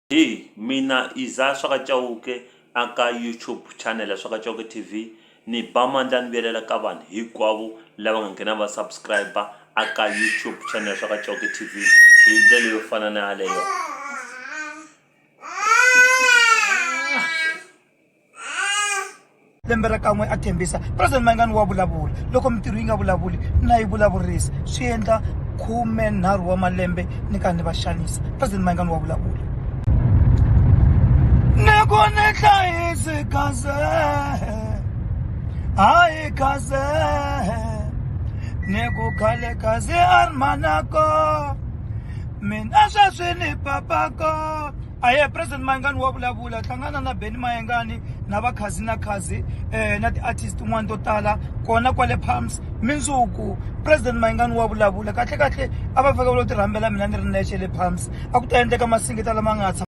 Hi mina Isaiah Swakachauke a ka YouTube channel ya Swakachauke TV ni ba mandla ni vuyelela ka vanhu hinkwavo lava nga nghena va subscribe a ka YouTube channel ya Swakachauke TV hi ndlela yo fana na yaleyo. Lembe ra kan'we a tshembisa President Mayengani wa vulavula loko mintirho yi nga vulavuli na yi vulavurisa swi endla 13 wa malembe ni karhi ni va xanisa President Mayengani wa vulavula ni ku ni hlayisi kaze hayi kaze ni ku khale kaze a ri manako mina sweswi ni papako. Ahee President Mayengani wa vulavula hlangana na Benny Mayengani na va Khazi na Khazi na ti-artist tin'wana to tala kona kwale Palms mindzuku President Mayengani wa vulavula kahle kahle a va fika va lo ti rhambela mina ni ri nexe le Palms a ku ta endleka masingita lama nga tshama.